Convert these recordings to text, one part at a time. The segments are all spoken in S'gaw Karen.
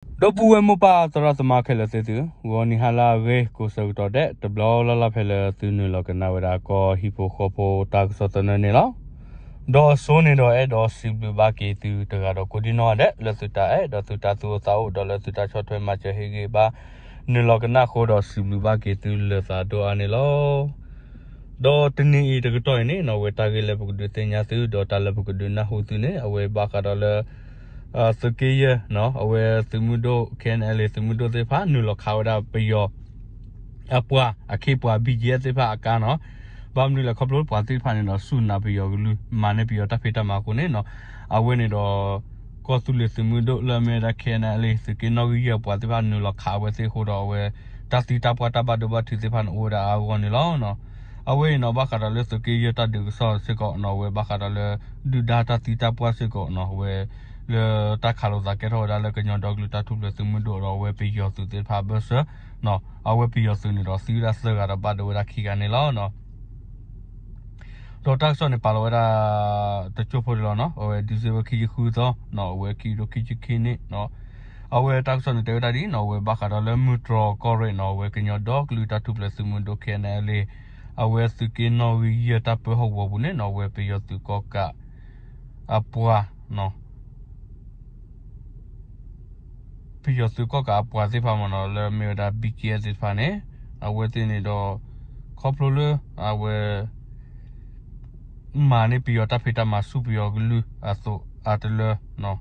ဒီပုၢ်ဝဲၢ်မိၢ်ပၢ်သရၣ်သမါခဲလၢာ်သ့ၣ်သု, ဂီၤနံၤဟါလၢအဂ့ၤ ကိးဆၢကတီၢ်ဒဲး တဘျီလၢ်လၢ်ဖဲလၢသုနုာ်လီၤကနၣ်ဝဲဒၣ်ကီၢ်ဟံၣ်ဖိဃီဖိတၢ်ကစီၣ်သနၢၣ်န့ၣ်လီၤ. ဒီးအစိန့ၣ်ဒီးအဲၣ်ဒိးစံးဘျုးဘၣ်က့ၤသုတဂၤဒီးကိးဒံနီၢ်ဂၤဒဲး လၢသုတၢ်အဲၣ်ဒီးသုတၢ်သူၣ်အိၣ်သးအိၣ် ဒီးလၢသုတၢ်ဆီၣ်ထွဲမၤစၢၤဟ့ၣ်ဂံၢ်ဘါ နုာ်လီၤကနၣ်အဃိဒီး စံးဘျုးဘၣ်က့ၤသုလၢသးဒိၣ်အါန့ၣ်လီၤ. ဒီးတနံၤအံၤတကတီၢ်အံၤန့ၣ်နီၣ် အဝဲတၢ်ဂ့ၢ်လၢပကဒုးသ့ၣ်ညါသု ဒီးတၢ်လၢပကဒုးနၢ်ဟူသုန့ၣ် အဝဲဘၣ်ဃးဒီးလၢ သုးက့ယဲၢ်နီၣ် အဝဲသုးမုၢ်ဒိၣ် K N L A သုးမုၢ်ဒိၣ်သ့ၣ်တဖၣ် နုာ်လီၤခးဝဲဒၣ်ပယီၤ အပှၤအခ့အပှၤ B G F သ့ၣ်တဖၣ်အကါနီၣ်. ဘၣ်မနုၤလဲၣ် ခီဖျိပှၤသ့ၣ်တဖၣ်န့ၣ်ဒီး စူၢ်နာ်ပယီၤကလုၢ် မၤန့ၢ်ပယီၤတၢ်ဖံးတၢ်မၤအဃိန့ၣ်နီၣ် အဝဲန့ၣ်ဒီး ကီၢ်သူလ့ၤသုးမုၢ်ဒိၣ်လၢအမ့ၢ်ဝဲဒၣ် K N L A သုးက့နီၣ်ဂံၢ်ယဲၢ်အပှၤသ့ၣ်တဖၣ် နုာ်လီၤခးအဝဲသ့ၣ်အဃိဒီး အဝဲ တၢ်သံတၢ်ပှၢ်တၢ်ဘၣ်ဒိဘၣ်ထံးသ့ၣ်တဖၣ်န့ၣ် အိၣ်ဝဲဒၣ်အါအါဂီၢ်ဂီၢ်န့ၣ်လီၤ. အဝဲအံၤနီၣ် ဘၣ်ဃးဒီးလၢသုးက့ယဲၢ်တၢ်ဒုးကစီၣ်စ့ၢ်ကီးနီၣ် အဝဲဘၣ်ဃးဒီးလၢ ဒုၣ်ဒါတၢ်သံတၢ်ပှၢ်စ့ၢ်ကီးနီၣ် အဝဲ လၢတၢ်ခးလိာ်သးကဲထီၣ်ဝဲဒၣ်လၢကညီဒီကလုာ်တၢ်ထူၣ်ဖျဲးသုးမုၢ်ဒိၣ်ဒီးအဝဲပယီၤသုးသ့ၣ်တဖၣ်အဘၢၣ်စၢၤနီၣ် အဝဲပယီၤသုးန့ၣ်ဒီးသံဝဲဒၣ်သၢဂၤဒီးဘၣ်ဒိဝဲဒၣ်ခံဂၤန့ၣ်လီၤ. ဒီးတၢ်ကစီၣ်န့ၣ်ပာ်လီၤဝဲဒၣ် တစိၢ်ဖိဒံးလီၤနီၣ် အဝဲ December ခံဆံဃုသီနီၣ် အဝဲခံကထိခံဆံခံနံၣ်နီၣ် အဝဲတၢ်ကစီၣ်န့ၣ်တဲဝဲဒၣ်ဒ်နီၣ် အဝဲဘၣ်ဃးဒီးလၢမုၢ်တြီၤကီၢ်ရ့ၣ်နီၣ် အဝဲကညီဒီကလုာ်တၢ်ထူၣ်ဖျဲးသုးမုၢ်ဒိၣ် K N L A အဝဲသုးက့နီၣ်ဂံၢ်ယဲၢ်တၢ်ပၢဟီၣ်ကဝီၤပူၤန့ၣ်နီၣ် အဝဲပယီၤသုးကီၣ်ကး အပှၤ ပယီၤသုးကီၣ်ကးအပှၤသ့ၣ်တဖၣ်မ့ၢ်နီၣ် လၢအမ့ၢ်ဝဲဒၣ် B G F သ့ၣ်တဖၣ်န့ၣ် အဝဲသ့ၣ်န့ၣ်ဒီး ခီဖျိလၢ အဝဲ မၤန့ၢ်ပယီၤတၢ်ဖံးတၢ်မၤ စူၢ်ပယီၤကလုၢ်အသိးအတလၢ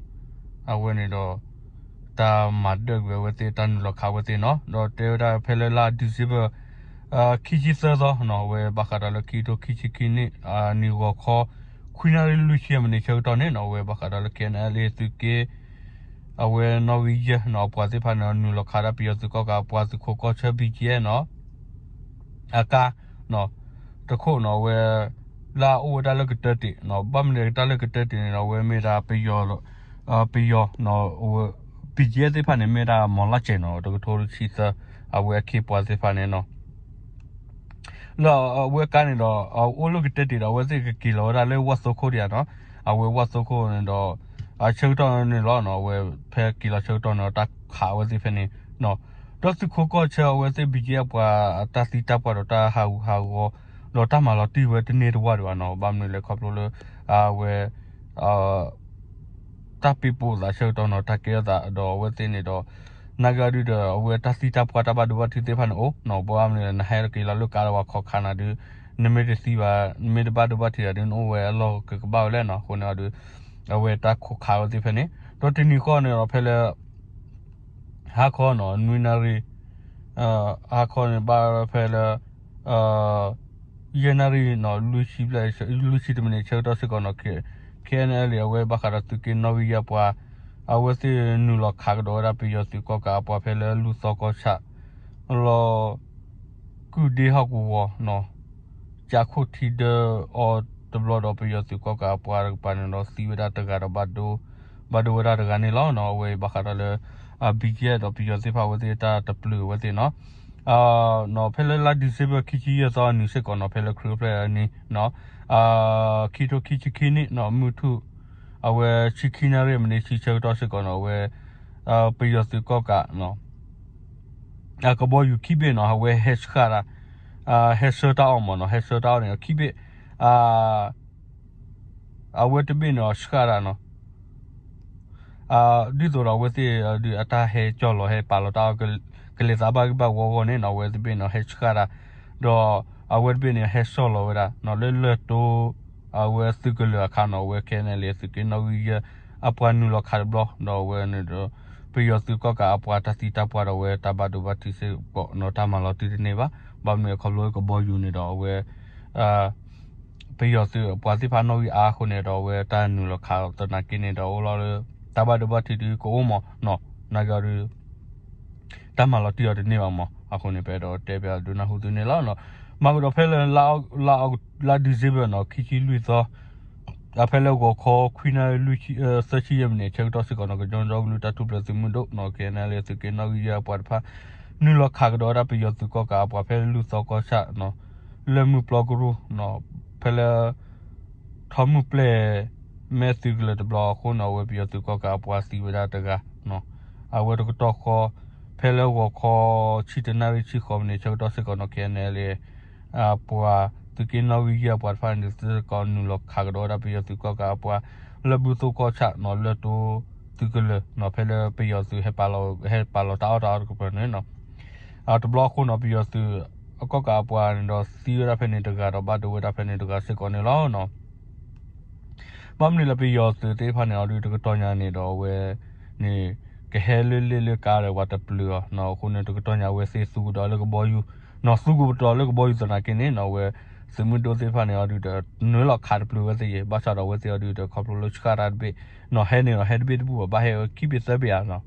အဝဲန့ၣ်ဒီး တၢ်မၤဒၢၣ်ကွံာ်အဝဲသ့ၣ် တၢ်နုာ်လီၤခးအဝဲသ့ၣ်နီၣ် ဒီးတဲဝဲဒၣ်ဖဲလၢလါ December ခံဆံသၢသီနီၣ် အဝဲဘၣ်ဃးဒီးလၢခံကထိခံဆံခံနံၣ် နံၣ်ဂီၤခီ ခွံနၣ်ရံၣ်လွံၢ်ဆံမံးနံးဆၢကတီၢ်န့ၣ်နီၣ် အဝဲဘၣ်ဃးဒီးလၢ K N L A သုးက့ အဝဲနီၣ်ဂံၢ်ယဲၢ်နီၣ် အပှၤသ့ၣ်တဖၣ်န့ၣ် နုာ်လီၤခးဒၣ်ပယီၤသုးကီၣ်ကးအပှၤသုးခိးကီၢ်ဆၢ B G F နီၣ် အကါ တခိၣ်နီၣ် အဝဲ လၢအအိၣ်ဝဲဒၣ်လၢကတၢၢ်တ့ၢ်နီၣ် ဘၣ်မနုၤတၢ်လၢကတၢၢ်တ့ၢ်န့ၣ်ဒီး အဝဲမ့ၢ်ဒၣ်ပယီၤ ပယီၤ B G F သ့ၣ်တဖၣ်န့ၣ် မ့ၢ်ဒၣ်မီၤလၢ်စဲးနီၣ် တကထိတဆံသၢ အဝဲအခ့အပှၤသ့ၣ်တဖၣ်န့ၣ်နီၣ် လၢအဝဲကါန့ၣ်ဒီး အအိၣ်လၢကတၢၢ်တ့ၢ်ဒီး အဝဲသ့ၣ်ကက့ၤလီၤဝဲဒၣ်လၢဝၣ်သိခိၣ်ဒံးဧါနီၣ် အဝဲဝၣ်သိခိၣ်န့ၣ်ဒီး အဆၢကတီၢ်န့ၣ်လီၤနီၣ် အဝဲဖဲက့ၤလီၤဆၢကတီၢ်န့ၣ်ဒီး တၢ်ခးဝဲသ့ၣ်ဖဲန့ၣ်နီၣ် ဒီးသုးခိးကီၢ်ဆၢအဝဲသ့ၣ် B G F အပှၤတၢ်သံတၢ်ပှၢ်ဒီးတၢ်ဟးဂူာ်ဟးဂီၤ ဒီးတၢ်မၤလီၤတံၢ်ဝဲတန့ၢ်တဝၢ်ဒံးဘၣ်နီၣ် ဘၣ်မနုၤလဲၣ်ခီဖျိလၢ အဝဲ တၢ်ပ့းပိာ်သးဆၢကတီၢ်နီၣ် တၢ်ကဲထီၣ်သးဒီးအဝဲသ့ၣ်န့ၣ်ဒီး နာ်က့အီၤဒုဒီး အဝဲတၢ်သံတၢ်ပှၢ်တၢ်ဘၣ်ဒိဘၣ်ထံးသ့ၣ်တဖၣ်န့ၣ်အိၣ်နီၣ် ဘၣ်မနုၤလဲၣ် နဟဲက့ၤလီၤလၢကါဒီးပှၤခိးခးနၤဒု နမ့ၢ်တသံဘၣ် နမ့ၢ်တဘၣ်ဒိဘၣ်ထံးဘၣ်ဒု နအိၣ်ဝဲအလီၢ်ကကဘၣ်ဝဲလဲၣ်နီၣ် အဃိန့ၣ်အီၤဒု အဝဲတၢ်ခိးခးဝဲသ့ၣ်ဖဲန့ၣ် ဒီးတနံၤဃီန့ၣ်ဒီးဖဲလၢ ဟါခီနီၣ် နွံနၣ်ရံၣ် ဟါခီန့ၣ်ဘၣ်ဖဲလၢ ယဲၢ်နၣ်ရံၣ်နီၣ် လွံၢ်ဆံတမံးနံး ဆၢကတီၢ်စ့ၢ်ကီးနီၣ် K N L A အဝဲဘၣ်ဃးဒီးသုးက့နီၣ်ဂံၢ်ယဲၢ်ပှၤ အဝဲသ့ၣ်နုာ်လီၤခးကဒီးဝဲဒၣ်ပယီၤသုးကီၣ်ကးအပှၤဖဲလၢလူၢ်သီကီၢ်ဆၣ် လီၤ ကုၢ်ဒ့ဟီၣ်ကဝီၤနီၣ် ကၠးခိၣ်ထံဒၢအီၤတဘျီဒီးပယီၤသုးကီၣ်ကးအပှၤတကပၤန့ၣ်ဒီးသံဝဲဒၣ်တဂၤဒီးဘၣ်ဒိ ဘၣ်ဒိဝဲဒၣ်တဂၤန့ၣ်လီၤနီၣ် အဝဲအံၤဘၣ်ဃးဒီးလၢ BGF ဒီးပယီၤသ့ၣ်တဖၣ်အဝဲသ့ၣ်တၢ်တပျုာ်အဝဲသ့ၣ်နီၣ် နီၣ် ဖဲလၢလါ December ခံဆံယဲၢ်သီအနံၤစ့ၢ်ကီးနီၣ် ဖဲလၢခရံာ်အိၣ်ဖျဲၣ်အနံၤနီၣ် ခံကထိခံဆံခံနံၣ်နီၣ် မုၢ်ထူၣ် အဝဲဆံခံနၣ်ရံၣ်မံးနံးဆံဆၢကတီၢ်စ့ၢ်ကီးနီၣ် အဝဲ ပယီၤသုးကီၣ်ကး ကဘီယူၤခံဘ့ၣ်နီၣ် အဝဲဟဲဆှၣ်တၢ် ဟဲဆှၢတၢ်အီၣ်မ့ၢ်နီၣ် ဟဲဆှၢတၢ်အီၣ်န့ၣ် ခံဘ့ၣ် အဝဲတဘ့ၣ်န့ၣ်ဒီးဆှၣ်တၢ်နီၣ် ဒ်သိးဒီးအဝဲသ့ၣ်အတၢ်ဟဲကၠီၣ်လီၤ ဟဲပာ်လီၤတၢ်အီၣ် ကလဲၤသးဘၣ်ဂ့ၢ်ဘၣ်ဝီအဂီၢ်န့ၣ်နီၣ် အဝဲတဘ့ၣ်န့ၣ်ဒီးဟဲဆှၣ်တၢ် ဒီးအဝဲတဘ့ၣ်န့ၣ်ဟဲဆီၣ်လီၤဝဲဒၣ်နီၣ် လၢလၢၢ်တိ အဝဲသုးကလၢၤအခါနီၣ် အဝဲ KNLA သုးက့နီၣ်ဂံၢ်ယဲၢ် အပှၤနုာ်လီၤခးတဘျီ ဒီးအဝဲန့ၣ်ဒီး ပယီၤသုးကီၣ်ကးအပှၤတၢ်သံတၢ်ပှၢ်ဒီးအဝဲတၢ်ဘၣ်ဒိဘၣ်ထံးစ့ၢ်ကီးနီၣ် တၢ်မၤလီၤတံၢ်တန့ၢ်ဘၣ် ဘၣ်မနုၤအခီဖျိကဘီယူၤန့ၣ်ဒီးအဝဲ ပယီၤသုးအပှၤသ့ၣ်တဖၣ်နီၣ်ဂံၢ်အါအဃိန့ၣ်ဒီး အဝဲတၢ်နုာ်လီၤခးသနာ်က့န့ၣ်ဒီး အိၣ်လီၤလၢ တၢ်ဘၣ်ဒိဘၣ်ထံးဒုးကအိၣ်မးနီၣ် နာ်က့အီၤဒုး တၢ်မၤလီၤတံၢ်အီၤတန့ၢ်ဘၣ်မး အဃိန့ၣ် ပအဲၣ်ဒိးတဲပၠးဒုးနၢ်ဟူသုန့ၣ်လီၤ. မၤကဒီးဖဲလၢ လါ December နီၣ် ခံဆံလွံၢ်သီ ဖဲလၢဂီၤခီ ခွံနၣ်ရံၣ် သၢဆံယဲၢ်မံးနံး ဆၢကတီၢ်စ့ၢ်ကီးနီၣ် ကညီဒီကလုာ်တၢ်ထူၣ်ဖျဲးသုးမုၢ်ဒိၣ်နီၣ် KNLA သုးက့နီၣ်ဂံၢ်ယဲၢ်အပှၤတဖၣ် နုာ်လီၤခးကဒီးဝဲဒၣ်ပယီၤသုးကီၣ်ကးအပှၤ ဖဲလၢလူၢ်သီကီၢ်ဆၣ်နီၣ် လၢမုၢ်ပျီကရူၢ်နီၣ် ဖဲလၢ ထီမုၢ်ပျဲၢ် မဲသုးကလၢၤတဘျီအဃိန့ၣ် အဝဲပယီၤသုးကီၣ်ကးအပှၤသံဝဲဒၣ်တဂၤနီၣ် အဝဲတကတီၢ်ဃီ ဖဲလၢဂီၤခီ ဆံတနၣ်ရံၣ်ဆံဃိးမံးနံးဆၢကတီၢ်စ့ၢ်ကီးနီၣ် ခဲအံၤန့ၣ်လံ ပှၤသုးက့နီၣ်ဂံၢ်ယဲၢ်ပှၤတဖၣ်န့ၣ် သုကနုာ်လီၤခးကဒီးဝဲဒၣ်ပယီၤသုးကီၣ်ကးအပှၤ လၢဘုသိၣ်ကီၢ်ဆၣ်နီၣ် လၢတိသုးကလၢၤနီၣ် ဖဲလၢပယီၤသုးဟဲပာ်လီၤ ဟဲပာ်လီၤတၢ်အီၣ်တၢ်အီတကပၤန့ၣ်နီၣ် တဘျီအဃိနီၣ် ပယီၤသုးအကီၣ်ကးအပှၤန့ၣ်ဒီးသံဝဲဒၣ်ဖဲန့ၣ်တဂၤဒီးဘၣ်ဒိဝဲဒၣ်ဖဲန့ၣ်တဂၤစ့ၢ်ကီးန့ၣ်လီၤ. ဘၣ်မနုၤလၢပယီၤသုးသ့ၣ်တဖၣ်န့ၣ် အီၤဒုးတကတီၢ်ညါန့ၣ်ဒီးအဝဲန့ၣ် ကဟဲလၢလ့ၣ်လၢကါဒီးပှၤတပျုာ်အီၤနီၣ် အဃိန့ၣ် တကတီၢ်ညါအဝဲသ့ၣ်သူကဒီးလၢကဘီယူၤနီၣ် သူကပတီၢ်လၢကဘီယူၤသနာ်က့န့ၣ်နီၣ် အဝဲသုးမုၢ်ဒိၣ်သ့ၣ်တဖၣ်န့ၣ် အီၤဒုးဒီး နုာ်လီၤခးတပျုာ်ဝဲသ့ၣ်ယဲၢ် ဘၣ်ဆၣ်ဒီးအဝဲသ့ၣ်အီၤဒုးဒီးခီဖျိလၢဆှၣ်တၢ်တဘ့ၣ်နီၣ် ဟဲန့ၣ်ဒီးဟဲတဘ့ၣ်တဘူၣ်ဘၣ် ဘၣ်ဟဲဝဲခံဘ့ၣ်သၢဘ့ၣ်ဧါနီၣ်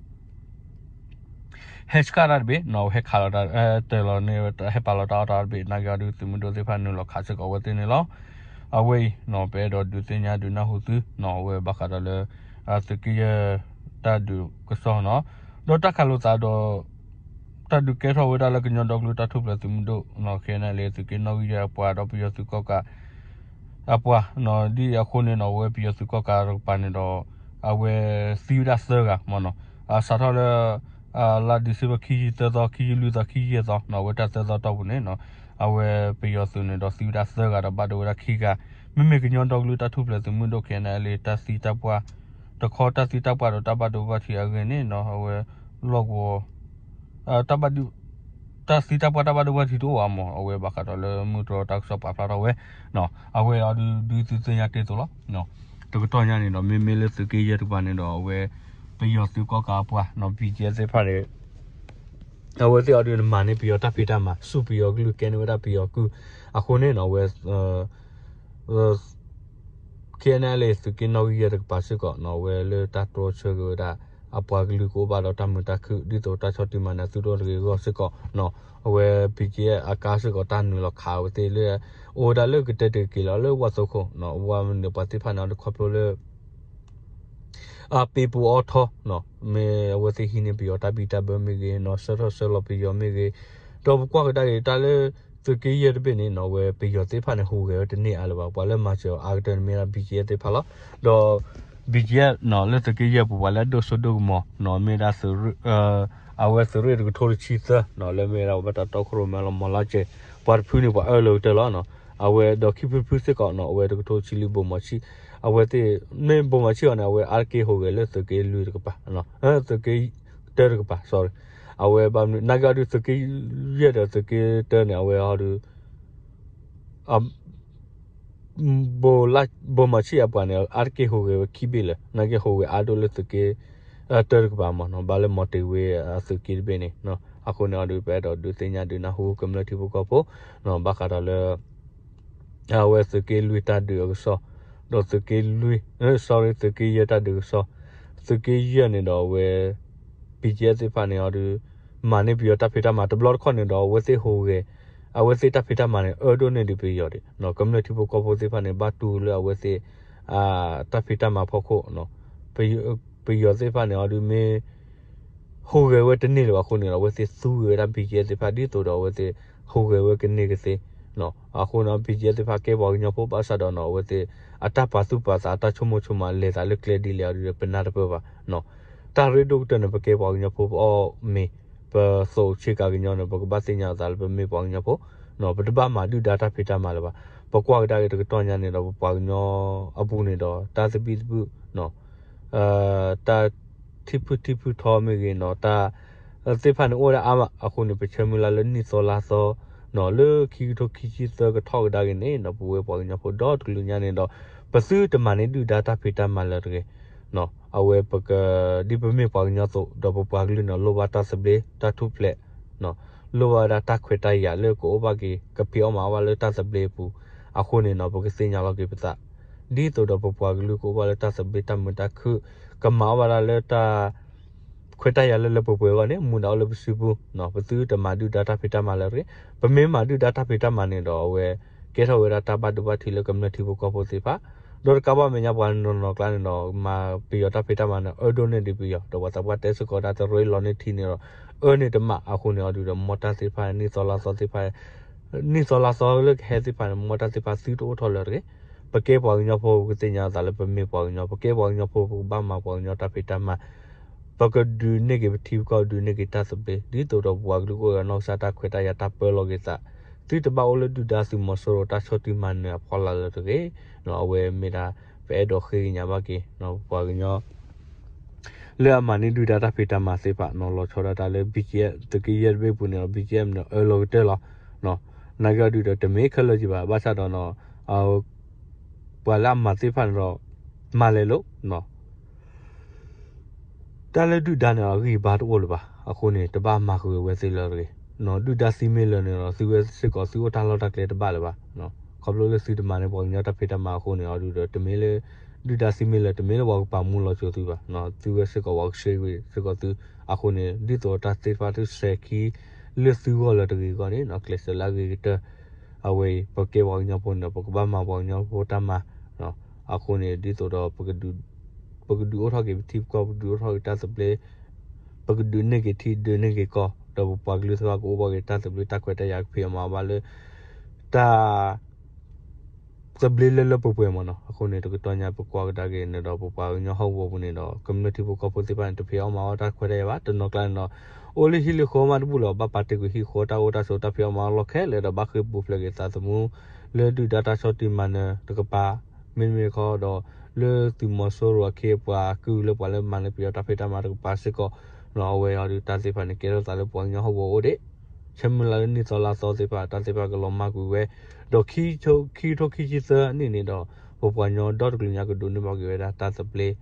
ဟဲဆှၣ်တၢ်တဘ့ၣ်နီၣ် ဟဲခးလီၤတၢ် တၢၤလီၤန့ၣ် ဟဲပာ်လီၤတၢ်အီၣ်တၢ်အီတဘ့ၣ် နာ်က့အီၤဒုးသုးမုၢ်ဒိၣ်သ့ၣ်တဖၣ်နုာ်လီၤခးစ့ၢ်ကီးအဝဲသ့ၣ်န့ၣ်လီၤ. အဝဲအံၤနီၣ် ပအဲၣ်ဒိးဒုးသ့ၣ်ညါဒုးနၢ်ဟူသုနီၣ် အဝဲဘၣ်ဃးဒီးလၢ သုးက့ယဲၢ်တၢ်ဒုးကစီၣ်နီၣ် ဒီးတၢ်ခးလိာ်သးဒီး တၢ်ဒုးကဲထီၣ်ဝဲဒၣ်လၢကညီဒီကလုာ်တၢ်ထူၣ်ဖျဲးသုးမုၢ်ဒိၣ်နီၣ် ခဲအံၤန့ၣ်လံ သုးက့နီၣ်ဂံၢ်ယဲၢ်အပှၤဒီးပယီၤသုးကီၣ်ကး အပှၤနီၣ် ဒ်အံၤအဃိန့ၣ်နီၣ် အဝဲပယီၤသုးကီၣ်ကးတကပၤန့ၣ်ဒီး အဝဲသံဝဲဒၣ်သၢဂၤမ့ၢ်နီၣ် စးထီၣ်လၢ လါဒံၣ်စ့ဘၢၣ် ခံဆံသၢသီ ခံဆံလွံၢ်သီ ခံဆံယဲၢ်သီနီၣ် အဝဲတၢ်သၢသီတီၢ်ပူၤန့ၣ်နီၣ် အဝဲပယီၤသုးန့ၣ်ဒီးသံဝဲဒၣ်သၢဂၤဒီးဘၣ်ဒိဝဲဒၣ်ခံဂၤ မ့မ့ၢ်ကညီဒီကလုာ်တၢ်ထူၣ်ဖျဲးသုးမုၢ်ဒိၣ် ခဲအံၤန့ၣ်လံ တၢ်သံတၢ်ပှၢ် တခီတၢ်သံတၢ်ပှၢ်ဒီးတၢ်ဘၣ်ဒိဘၣ်ထံးအဂ့ၢ်န့ၣ်နီၣ် အဝဲလီၢ်ကဝီၤ တၢ်ဘၣ်ဒိ တၢ်သံတၢ်ပှၢ်တၢ်ဘၣ်ဒိဘၣ်ထံးတအိၣ်ဘၣ်မ့ၢ် အဝဲဘၣ်ဃးဒီးလၢမုၢ်တြီတၢ်ကစီၣ်ပာ်ဖျါထီၣ်ဝဲ အဝဲအီၤဒုးဒုးသုသ့ၣ်ညါတ့ၢ်သိးလီၤ. တကတီၢ်ညါန့ၣ်ဒီး မ့မ့ၢ်လၢသုးက့ယဲၢ်တကပၤန့ၣ်ဒီး အဝဲ ပယီၤသုးကီၣ်ကးအပှၤနီၣ် ဘံၣ်ကၠံၣ်အဲၣ်သ့ၣ်တဖၣ်န့ၣ် အဝဲသ့ၣ်အီၤဒုးမၤန့ၢ်ပယီၤတၢ်ဖံးတၢ်မၤ ဆူၣ်ပယီၤကလုၢ်ကဲန့ၢ်ဝဲဒၣ်ပယီၤကုၢ် အဃိန့ၣ်နီၣ် အဝဲ ခဲအံၤန့ၣ်လံ သုးက့နီၣ်ဂံၢ်ယဲၢ်တကပၤစ့ၢ်ကီးနီၣ် အဝဲလၢတၢ်တြီဆၢက့ၤဝဲဒၣ် အပှၤကလုာ်ကအိၣ်ဘၣ်ဒီးတၢ်မုာ်တၢ်ခုၣ် ဒ်သိးတၢ်ဆီၣ်တံၢ်မၤနၢၤသုးဒိၣ်တဂ့ၤအဂီၢ်စ့ၢ်ကီးနီၣ် အဝဲ ဘံၣ်ကၠံၣ်အဲၣ် အကါစ့ၢ်ကီးတၢ်နုာ်လီၤခးဝဲသ့ၣ်လၢ အိၣ်ဝဲဒၣ်လၢကတဲတ့ၢ်က့ၤလီၤလၢဝၣ်သိခိၣ်နီၣ် ဝၣ်မနုၤပှၤသ့ၣ်တဖၣ်န့ၣ်အီၤဒုးခီဖျိလၢ အပ့ၤပူၤအီထီနီၣ် မ့ၢ်အဝဲသ့ၣ်ဟံးန့ၢ်ပယီၤတၢ်ဘံၣ်တၢ်ဘၢမ့ၢ်ဂ့ၤနီၣ် ဆှၢထီၣ်ဆှၢလီၤပယီၤမ့ၢ်ဂ့ၤ ဒီးပကွၢ်ကဒါက့ၤ တၢ်လၢသုးက့ယဲၢ်တဘ့ၣ်န့ၣ်နီၣ် အဝဲပယီၤသ့ၣ်တဖၣ်န့ၣ် ဟူးဂဲၤဝဲတန့ၢ်အါလၢၤဘၣ် ပှၤလၢမၤစၢၤအီၤအါကတၢၢ်န့ၣ် မ့ၢ်ဒၣ် ဘံၣ်ကၠံၣ်အဲၣ်သ့ၣ်တဖၣ်လီၤ. ဒီး ဘံၣ်ကၠံၣ်အဲၣ်နီၣ် လၢသုးက့ယဲၢ်ပူၤ ပှၤလၢအဒိၣ်စိဒိၣ်ကမီၤနီၣ် မ့ၢ်ဒၣ် အဝဲသုးရ့ၣ်တကထိတဆံသၢနီၣ် လၢမ့ၢ်ဝဲဒၣ်ပဘၣ်တၢ်တီခိၣ်ရိၣ်မဲလီၤ မီၤလါစဲး ပှၤတဖုန့ၣ် ပှၤအၢလၢကတၢၢ်လီၤနီၣ် အဝဲဒီးခံဖုတဖုစ့ၢ်ကီးနီၣ် အဝဲတကထိတဆံလွံၢ် ဘိၣ်မီၤဆံၣ် အဝဲသ့ၣ် မ့ၢ်ဘိၣ်မီၤဆံၣ်အီၤန့ၣ် အဝဲအါတက့ၢ်ဟူးဂဲၤလၢသုးက့လွံၢ်တကပၤ သုးက့တၢတကပၤ sorry အဝဲဘၣ်မနုၤ နာ်က့အီၤဒုး သုးက့ယဲၢ်ဒီးသုးက့တၢန့ၣ် အဝဲအီၤဒုး ဘိၣ်မီၤဆံၣ်အပှၤန့ၣ် အါတက့ၢ်ဟူးဂဲၤဝဲခံဘ့ၣ်လၢာ် နာ်က့ဟူးဂဲၤအါဒိၣ်လၢသုးက့ တၢတကပၤမ့ၢ်နီၤ ဘၣ်လၢမီၤတ့ၤဝ့အသုးက့တဘ့ၣ်န့ၣ် အဃိန့ၣ်အီၤဒုး ပအဲၣ်ဒိးဒုးသ့ၣ်ညါဒုးနၢ်ဟူကမျၢၢ်ထံဖိကီၢ်ဖိ ဘၣ်ဃးဒီးလၢ အဝဲသုးက့လွံၢ်တၢ်ဒုးအကစီၣ် ဒီးသုးက့လွံၢ် sorry သုးက့ယဲၢ်တၢ်ဒုးကစီၣ် သုးက့ယဲၢ်န့ၣ်ဒီးအဝဲ ဘံၣ်ကၠံၣ်အဲၣ်သ့ၣ်တဖၣ်န့ၣ်အီၤဒုး မၤန့ၢ်ပယီၤတၢ်ဖံးတၢ်မၤတဘျီတခီၣ်န့ၣ်ဒီး အဝဲသ့ၣ်ဟူးဂဲၤ အဝဲသ့ၣ်တၢ်ဖံးတၢ်မၤန့ၣ် အၢဒိၣ်န့ၢ်ဒံးပယီၤဒံး ကမျၢၢ်ထံဖိကီၢ်ဖိသ့ၣ်တဖၣ်န့ၣ် ဘၣ်တူၢ်လၢအဝဲသ့ၣ် တၢ်ဖံးတၢ်မၤဖီခိၣ် ပယီၤသ့ၣ်တဖၣ်န့ၣ်အီၤဒုးမ့ၢ် ဟူးဂဲၤဝဲတန့ၢ်လၢၤဘၣ်အဃိန့ၣ်ဒီး အဝဲသ့ၣ်သူဂ့ၤဝဲဒၣ် ဘံၣ်ကၠံၣ်အဲၣ်သ့ၣ်တဖၣ် ဒ်သိးဒီးအဝဲသ့ၣ် ဟူးဂဲၤဝဲကန့ၢ်ကသ့ အဃိန့ၣ် ဘံၣ်ကၠံၣ်အဲၣ်သ့ၣ်တဖၣ်ကဲပှၤကညီဖိဘၣ်ဆၣ်ဒီးနီၤ အဝဲသ့ၣ် အတၢ်ပာ်သူၣ်ပာ်သး အတၢ်ဆိကမိၣ်ဆိကမး လဲၤသးလၢကျဲဒ်လဲၣ်အီၤဒုး ပနၢ်တပၢၢ်ဘၣ် တၢ်ရ့ဒိၣ်ကတၢၢ်န့ၣ် ပကဲပှၤကညီဖိပအီၣ်မ့ၤ ပသိးဆ့ကၤကညီန့ၣ် ပကဘၣ်သ့ၣ်ညါအသးလၢပမ့ၢ်ပှၤကညီဖိ ပတဘၣ်မၤဒုၣ်ဒါတၢ်ဖံးတၢ်မၤလၢၤဘၣ် ပကွၢ်ကဒါက့ၤတကတီၢ်ညါန့ၣ်ဒီး ပပှၤကညီအပူၤန့ၣ်ဒီး တၢ်သဘံၣ်သဘုၣ် တၢ်ထံၣ်ဖုၣ်ထံၣ်ဖုၣ်ထီမ့ၢ်ဂ့ၤနီၤ တၢ်သ့ၣ်တဖၣ်န့ၣ်အိၣ်ဝဲဒၣ်အါမး အဃိန့ၣ် ပဆၢမုၢ်လၢ်လၢနံၣ်သီလါသီ လၢခံကထိခံဆံသၢကထီၣ်ကဒါက့ၤန့ၣ်နီၤ ပဝဲပှၤကညီဖိဒီတကလုာ်ညါန့ၣ်ဒီး ပသုတမၤန့ၢ်ဒုၣ်ဒါတၢ်ဖံးတၢ်မၤလၢၤတဂ့ၤ အဝဲပက ဒ်ပမ့ၢ်ပှၤကညီအသိး ဒီးပပှၤကလုာ်န့ၣ် လိၣ်ဘၣ်တၢ်သဘျ့တၢ်ထူၣ်ဖျဲး လိၣ်ဘၣ်ဝဲဒၣ်တၢ်ခွဲးတၢ်ယာ်လၢကအိၣ်ဘၣ်က့ၤ ကဖံးအီၣ်မၤအီၣ်ဘၣ်လၢတၢ်သဘျ့အပူၤ အဃိန့ၣ်နီၤ ပကသ့ၣ်ညါလီၤက့ၤပသး ဒ်သိးဒီးပပှၤကလုာ်ကအိၣ်ဘၣ်လၢတၢ်သဘျ့တၢ်မုာ်တၢ်ခုၣ် ကမၤအီၣ်ဘၣ်ဒၣ်လၢတၢ် ခွဲးတၢ်ယာ်လၢလၢပှဲၤပှဲၤအဂီၢ်န့ၣ် မူဒါအိၣ်လၢပစုပူၤ ပသုတမၤဒုၣ်ဒါတၢ်ဖံးတၢ်မၤလၢၤတဂ့ၤ ပမ့ၢ်မၤဒုၣ်ဒါတၢ်ဖံးတၢ်မၤန့ၣ်ဒီး အဝဲကဲထီၣ်ဝဲဒၣ်တၢ်ဘၣ်ဒိဘၣ်ထံးလၢကမျၢၢ်ထံဖိကီၢ်ဖိသ့ၣ်တဖၣ် ဒီးတကးဘၣ်မဲာ်ညါပှၤနီၢ်နီၢ်ကျါန့ၣ်ဒီး မၤပယီၤတၢ်ဖံးတၢ်မၤန့ၣ် အၢဒိၣ်န့ၢ်ဒံးပယီၤ ဒီးပှၤသးပှၢ်တဲစ့ၢ်ကီးဒၣ်တရ့လီၤန့ၢ်ထံန့ၣ်ဒီး အၢန့ၢ်တမး အဃိန့ၣ်အီၤဒုးဒီး မ်တၢ်သ့ၣ်တဖၣ် နံၣ်သီလါသီသ့ၣ်တဖၣ် နံၣ်သီလါသီလၢကဟဲသ့ၣ်တဖၣ်န့ၣ် မ်တၢ်သ့ၣ်တဖၣ်သုတအိၣ်ထီၣ်လၢၤတဂ့ၤ ပကဲပှၤကညီဖိ ပကသ့ၣ်ညါသးလၢပမ့ၢ်ပှၤကညီ ပကဲပှၤကညီဖိ ပကဘၣ်မၤပှၤကညီတၢ်ဖံးတၢ်မၤ ဒီးကဒုးန့ၢ်က့ၤပထံပကီၢ် ဒုးန့ၢ်က့ၤတၢ်သဘျ့ ဒ်သိးဒီးပပှၤကလုာ်ကအိၣ်ဒီးနီၢ်ကစၢ်တၢ်ခွဲးတၢ်ယာ်တၢ်ပၢလီၤက့ၤသး, သုတဘၣ်အိၣ်လၢဒုၣ်ဒါသုးမီၤစိရိၤတၢ်ဆီၣ်တံၢ်မၤနၢၤအဖီလာ်လၢၤတဂ့ၤ. အဝဲမ့ၢ်ဒၣ် ပအဲၣ်ဒိးဃ့ကညးဘၣ်က့ၤ ပပှၤကညီ လၢအမၤန့ၢ်ဒုၣ်ဒါတၢ်ဖံးတၢ်မၤသ့ၣ်တဖၣ်န့ၣ် လီၤဆီဒၣ်တၢ်လၢ ဘံၣ်ကယဲၢ် သုးက့ယဲၢ်တဘ့ၣ်ပူၤန့ၣ်ဒီး ဘံၣ်ကယဲၢ်န့ၣ် အၢလီၤကတၢၢ်လီၤ. နာ်က့အီၤဒုးဒီး တမ့ၢ်ခဲလၢာ်က့ၤဘၣ် ဘၣ်ဆၣ်ဒီး ပှၤလၢအမၤသ့ၣ်တဖၣ်န့ၣ်ဒီး မၤလဲၤလိၤ တၢ်လၢဒုၣ်ဒါန့ၣ် အဂံၢ်အဘါတအိၣ်လၢၤဘၣ်. အဃိန့ၣ် တဘၣ်မၤဃုာ်ဝဲသ့ၣ်လၢၤတဂ့ၤ. ဒုၣ်ဒါသံမ့ၢ်လၢာ်န့ၣ်ဒီး သုဝဲစ့ၢ်ကီးသုအိၣ်တၢ်လီၢ်တၢ်ကျဲတဘၣ်လၢၤဘၣ်. ခီဖျိလၢသုတမၤန့ၢ်ပှၤကညီတၢ်ဖံးတၢ်မၤအဃိန့ၣ် အီၤဒုးဒီး တမ့ၢ်လၢ ဒုၣ်ဒါသံမ့ၢ်လၢာ် တမ့ၢ်လၢပှၤကပာ်မူလီၤကၠိၤသုဘၣ်. သုဝဲစ့ၢ်ကီးပှၤကဆှၢကွံာ်စ့ၢ်ကီးသု. အဃိန့ၣ် ဒ်သိးတၢ်သ့ၣ်တဖၣ်သုစဲၤခံ လၢသုဂီၢ်လၢၤတဂ့ၤအဂီၢ်န့ၣ် ကျဲးစၢးလၢအဂ့ၤကတၢၢ် အဝဲအံၤ ပကဲပှၤကညီဖိန့ၣ်ဒီး ပကဘၣ်မၤပှၤကညီဖိတၢ်မၤ. အဃိန့ၣ် ဒ်သိးဒီး ပကဒုးအိၣ်ထီၣ်က့ၤပထံပကီၢ် ပဒုးအိၣ်ထီၣ်က့ၤတၢ်သဘျ့ ပကဒုးန့ၢ်က့ၤထံ ဒုးန့ၢ်က့ၤကီၢ် ဒီးပပှၤကလုာ်သ့ၣ်တဖၣ်ကအိၣ်ဘၣ်က့ၤတၢ်သဘျ့တၢ်ခွဲးတၢ်ယာ် ကဖံးအီၣ်မၤအီၣ်ဘၣ်လၢ တၢ် သဘျ့လၢလၢပှဲၤပှဲၤမ့ၢ်နီၤ. အဃိန့ၣ် တကတီၢ်ညါပကွၢ်ကဒါက့ၤန့ၣ်ဒီး ပပှၤကညီဟီၣ်ကဝီၤပူၤန့ၣ်ဒီး ကမျၢၢ်ထံဖိကီၢ်ဖိသ့ၣ်တဖၣ်န့ၣ် တဖံးအီၣ်မၤအီၣ်တၢ်ခွဲးတၢ်ယာ်ဘၣ်. တနီၤကျါန့ၣ်ဒီး အိၣ်လၢဟံၣ်လၢဃီမးတဘူၣ်လီၤ ဘၣ်ပာ်တ့ၢ်ကွံာ်ဟံၣ်ဃီတၢ်အိၣ်တၢ်ဆိးတၢ်ဖံးအီၣ်မၤအီၣ်လီၢ်ခဲလၢာ်ဒီး ဘၣ်ဃ့ၢ်ပူၤဖျဲးက့ၤသးသမူ လၢဒုၣ်ဒါတၢ်ဆီၣ်တံၢ်မၤနၢၤတကပၤ မ့တမ့ၢ်တခီဒီး လၢသုးမီၤစိရိၤအခ့အပှၤအကုၢ်လၢပှၤလၢမၤနၢၤပယီၤတၢ်ဖံးတၢ်မၤတကပၤစ့ၢ်ကီး အဝဲအီၤဒုးတၢ်သ့ၣ်တဖၣ်န့ၣ် ကဲထီၣ်သးလၢပှၤကညီဟီၣ်ကဝီၤအိၣ်ဒံး ဆၢမုၢ်လၢ်လၢနံၣ်သီလါသီသ့ၣ်တဖၣ် တၢ်သ့ၣ်တဖၣ်ကလီၤမၢ်ကွံာ်ဝဲ, ဒီးခံကထိခံဆံသၢနံၣ်န့ၣ်ဒီး ပပှၤကညီဒီတကလုာ်ညါကဒိးန့ၢ်ဘၣ်က့ၤဝဲဒၣ်တၢ်သဘျ့,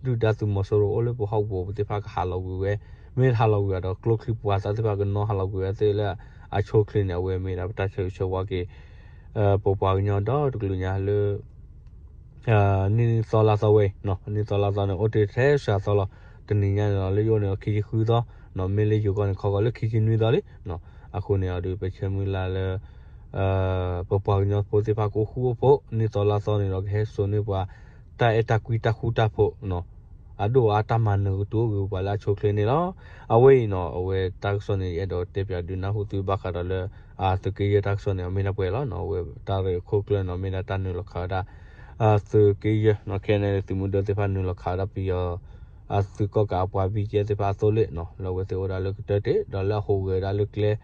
ဒုၣ်ဒါသုးမီၤစိရိၤအိၣ်လၢပဟီၣ်ကဝီၤပူၤသ့ၣ်တဖၣ်ကဟးလီၤကွံာ်ဝဲ, မ့ၢ်တဟးလီၤကွံာ်ဘၣ်ဒီး ကျိချံပှၤသးသ့ၣ်တဖၣ်ကနီၤဟးလီၤကွံာ်ဝဲသ့ၣ်လၢ အဆိအချ့န့ၣ် အဝဲမ့ၢ်ဒၣ်ပတၢ်ဆၢဂ့ၤဆၢဝါက့ၤ ပပှၤကညီဒီတကလုာ်ညါလၢ နံၣ်သီလါသီဝဲအံၤ, နံၣ်သီလါသီန့ၣ် အိၣ်တ့ၢ်ထဲစှၤသီလီၤ. တနံၤညါန့ၣ်ဒီး လၢယအိၣ်န့ၣ်ဒီး ခံဆံဃုသီ, မ့ၢ်လၢယိၤကီၢ်န့ၣ် ခီကီးလၢခံဆံနွံသီလံ. အဃိန့ၣ်အီၤဒုး ပဆၢမုၢ်လၢ်လၢ ပပှၤကညီဖိသ့ၣ်တဖၣ်ကအိၣ်ဃူအိၣ်ဖိး, နံၣ်သီလါသီန့ၣ်ဒီး ကဟဲစိာ်န့ၢ်ပှၤ တၢ်အဲၣ်တၢ်ကွံတၢ်ဃူတၢ်ဖိး အဒိၣ်အါတၢ်မၤနၢၤကတိၤအိၣ်ဂ့ၤပှၤလၢအဆိအချ့န့ၣ်လီၤ. အဝဲအံၤန့ၣ် အဝဲတၢ်ကစီၣ်န့ၣ် ယအဲၣ်ဒိးတဲပၠးဒုးနၢ်ဟူသုဘၣ်ဃးဒီးလၢ သုးက့ယဲၢ်တၢ်ကစီၣ်န့ၣ် အမ့ၢ်ဒၣ်ပှဲၤလီၤ. အဝဲတၢ်ရဲၣ်ခိၣ်ကျၢၢ်န့ၣ် မ့ၢ်ဒၣ်တၢ်နုာ်လီၤခးဝဲဒၣ် သုးက့ယဲၢ် ခဲအံၤန့ၣ် သုးမုၢ်ဒိၣ်သ့ၣ်တဖၣ်နုာ်လီၤခးဝဲဒၣ်ပယီၤ သုးကီၣ်ကးအပှၤ ဘံၣ်ကဲသ့ၣ်တဖၣ်အသိလ့ၣ် လၢအဝဲသ့ၣ်အိၣ်ဒၣ်လၢကတၢၢ်တ့ၢ် ဒီးလၢအဟူးဂဲၤဒၣ်လၢကျဲ ဒီး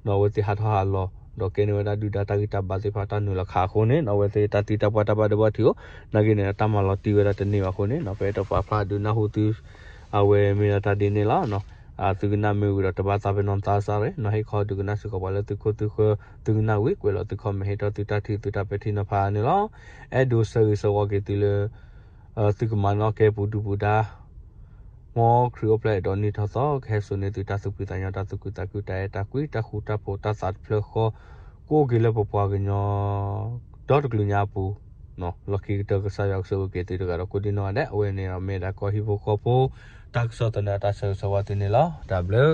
အဝဲသ့ၣ်ဟးထီၣ်ဟးလီၤ ဒီးကဲန့ၢ်ဝဲဒၣ်ဒုၣ်ဒါတၢ်ဂံၢ်တၢ်ဘါသ့ၣ်တဖၣ်တၢ်နုာ်လီၤခးအဃိန့ၣ် အဝဲသ့ၣ်တၢ်သံတၢ်ပှၢ်တၢ်ဘၣ်ဒိဘၣ်ထံးအိၣ် နာ်က့န့ၣ် တၢ်မၤလီၤတံၢ်ဝဲဒၣ်တန့ၢ်ဘၣ်အဃိန့ၣ် ပအဲၣ်ဒိးပာ်ဖျါဒုးနၢ်ဟူသု အဝဲမ့ၢ်ဒၣ်တၢ်ဒ်န့ၣ်လီၤ. သုကနၣ်မ့ၢ်ဝံၤဒီး တဘၣ်သးပ့ၤနီၣ်သးစၢ်ရ့ၣ် နီၢ်ဟ့ၣ်ခီဒုးကနၣ်စ့ၢ်ကီးပှၤလၢသုခိၣ်သုဃၢ သုကနၣ်ဝံၤကွဲးလီၤသု comment ဟ့ၣ်ထီၣ်သုတၢ်ထံၣ်သုတၢ်ပဲာ်ထံနီၤဖးန့ၣ်လီၤ. အဲၣ်ဒိးဆၢဂ့ၤဆၢဝါက့ၤသုလၢ သုကမၤနီၣ်ကဲပူၤဒုၣ်ပူၤဒါ မ်ခရံာ်အိၣ်ဖျဲၣ်အဲၣ်ဒိးနံၣ်ထီၣ်သီ ကဟဲစိာ်န့ၢ်သုတၢ်သူၣ်ဖှံသးညီ တၢ်သူၣ်ခုသးခု တၢ်အဲၣ်တၢ်ကွံ တၢ်ဃူတၢ်ဖိး တၢ်သးတဖျၢၣ်ဃီ ကအိၣ်က့ၤလၢပပှၤကညီ ဒီတကလုာ်ညါအပူၤ လီၢ်ခံကတၢၢ် ကစၢ်ယွၤကဆိၣ်ဂ့ၤက့ၤသုတဂၤဒီးကိးဒံနီၢ်ဂၤဒဲး အဝဲန့ၣ်ဒီးမ့ၢ်ဒၣ်ကီၢ်ဟံၣ်ဖိဃီဖိ တၢ်ကစီၣ်သန့အတၢ်ဆၢဂ့ၤဆၢဝါသုန့ၣ်လီၤ. တၢ်ဘျုး